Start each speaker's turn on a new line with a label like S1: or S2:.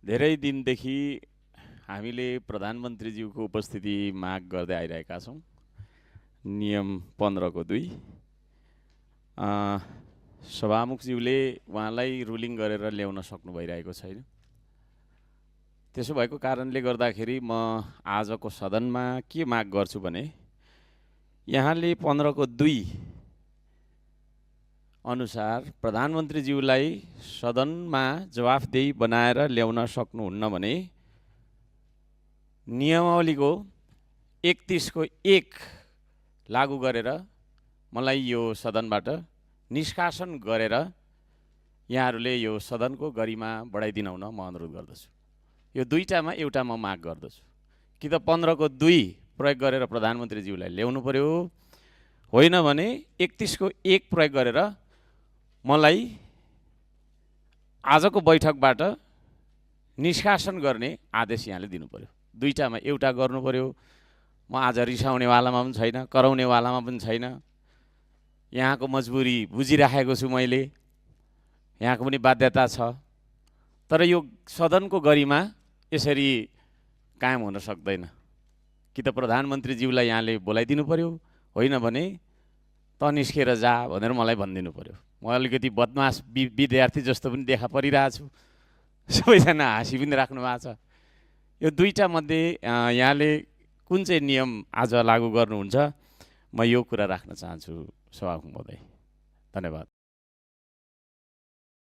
S1: धेरै दिनदेखि हामीले प्रधानमन्त्रीज्यूको उपस्थिति माग गर्दै आइरहेका छौँ। नियम 15 को 2 सभामुखज्यूले उहाँलाई रुलिङ गरेर ल्याउन सक्नु भइरहेको छैन। त्यसो भएको कारणले गर्दाखेरि म आजको सदनमा के माग गर्छु भने यहाँले 15 को 2 अनुसार प्रधानमन्त्रीज्यूलाई सदनमा जवाफदेही बनाएर ल्याउन सक्नुहुन्न भने नियमावलीको 31 को 1 लागू गरेर मलाई यो सदनबाट निष्कासन गरेर यहाँहरूले यो सदनको गरिमा बढाइदिन हुन म अनुरोध गर्दछु। यो दुईटामा एउटा म माग गर्दछु कि त 15 को 2 प्रयोग गरेर प्रधानमन्त्रीज्यूलाई ल्याउनु पर्यो, होइन भने 31 को 1 प्रयोग गरेर मलाई आजको बैठकबाट निष्कासन गर्ने आदेश यहाँले दिनु पर्यो। दुईटामा एउटा गर्नु पर्यो। म आज रिसाउनेवालामा पनि छैन, कराउनेवालामा पनि छैन। यहाँको मजबुरी बुझिराखेको छु मैले, यहाँको पनि बाध्यता छ। तर यो सदनको गरिमा यसरी कायम हुन सक्दैन। कि त प्रधानमन्त्रीज्यूलाई यहाँले बोलाइदिनु पर्यो, होइन भने त निस्केर जा भनेर मलाई भनिदिनु पर्यो। म अलिकति बदमास विद्यार्थी जस्तो पनि देखा परिरहेछु, सबैजना हाँसी पनि राख्नु भएको छ। यो दुईटा मध्ये यहाँले कुन चाहिँ नियम आज लागू गर्नुहुन्छ, म यो कुरा राख्न चाहन्छु सभामुख महोदय। धन्यवाद।